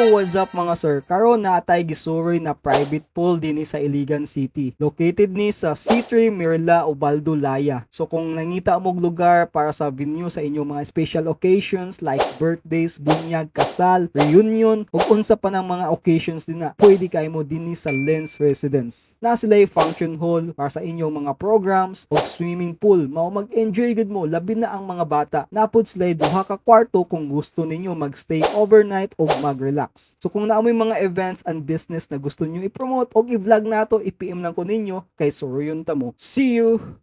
Yo, what's up, mga sir? Karon naa tay gisuroy na private pool dinhi sa Iligan City. Located ni sa C3 Mirla Ubaldo Laya. So kung nangita mo og lugar para sa venue sa inyong mga special occasions like birthdays, bunyag, kasal, reunion, ug unsa pa ng mga occasions din na, pwede kay mo dinhi sa Lens Residence. Naa sila function hall para sa inyong mga programs ug swimming pool. Mao mag-enjoy gud mo, labi na ang mga bata. Naa pod sila duha ka kwarto kung gusto ninyo magstay overnight o mag-relax. So kung naa moy mga events and business na gusto niyo i-promote o i-vlog nato, i-PM lang ko ninyo kay suruyon ta mo. See you!